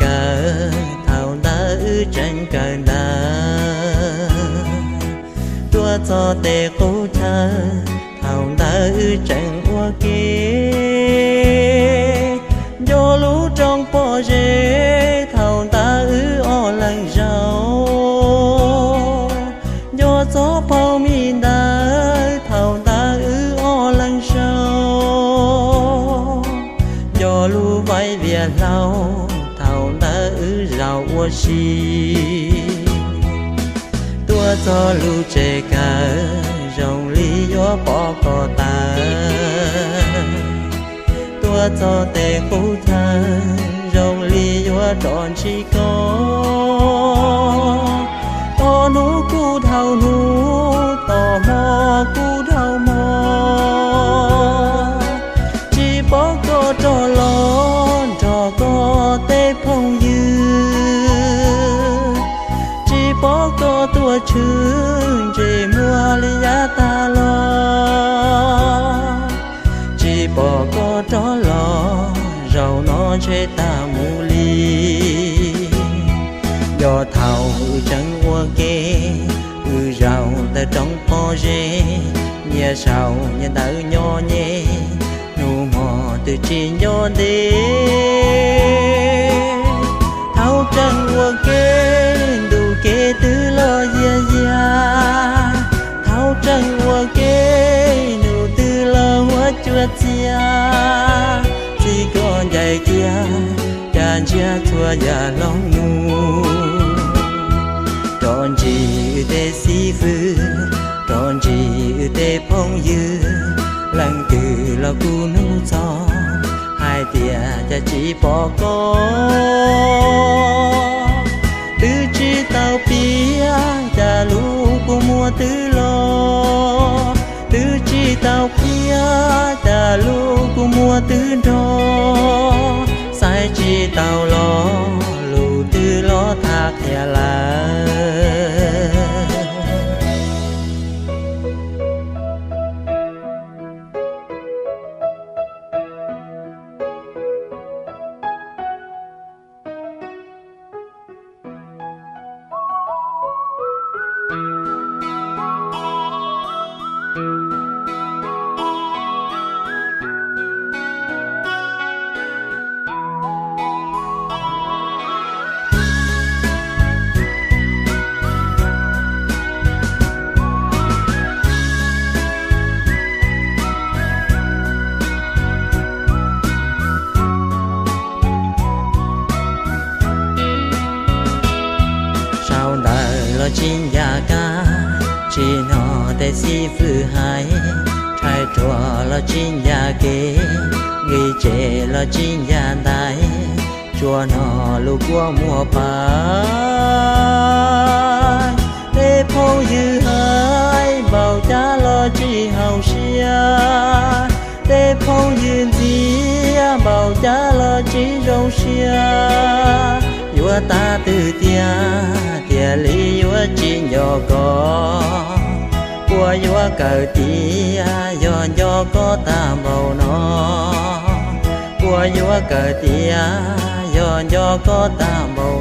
kawm, thaum ntawd wb tseem kawm ntawv. Tuaj txog tej qub chaw, thaum ntawd wb tseem ua ke. Nco lub rooj pob zeb, thaum ntawd wb ob leeg zaum. Nco txoj phau me ntawv, thaum ntawd wb ob leeg zaum. Nco lub vaim viam hlau, thaum ntawd wb zaum ua si. Tuaj txog lub tsev kawm, zoo li yuav pom koj tawv. Tuaj txog tej qub chaw, zoo li yuav rov ntsib koj. Thaum hnub kuj dhau hnub, thaum hmo kuj dhau hmo. Tsis pom koj rov los nrog koj tej phooj ywg. Tsis pom koj tuaj tshwm ntsej muag li yav tag los. Tsis pom koj rov los, zaum no ntshe tag mus li. Nco thaum wb tseem ua ke, wb zaum ntawm roob pob zeb, nyias saum nyias ntawv nyob nyem, hnub hmo twb tsis nco ntev. Thaum tseem ua ke, ntu kev twb los yiag yiag. Thaum tseem ua ke, ntu twb los huab cua txias. Txij koj ncaim kiag, cas ntsiag txhua yam hlob mus. Rov ntsib wb tej xib fwb, rov ntsib wb tej phooj ywg, leej twg los kuj hnov txog hais tias cas tsis pom koj. Twb tsis tau piav cas lub kua muag twb los, twb tsis tau piav cas lub kua muag twb nrog, xaiv tsis tau los lus twb los tham qhia lawm. Sau ntawv los tsis ncaj kab, tsis hnov tej xib fwb hais, rhais ruam los tsis ncaj kev, nqis tsev los tsis ncaj ntais, tsuas hnov lub kua muag pais. Tej phooj ywg hais npaum cas los tsis haum siab, tej phooj ywg ntxias npaum cas los tsis zoo siab. Yuav tag twg tiag, tiag li yuav tsis nco koj. Puas yuav kawm tias yog nco koj tag npaum no? Puas yuav kawm tias yog nco koj tag npaum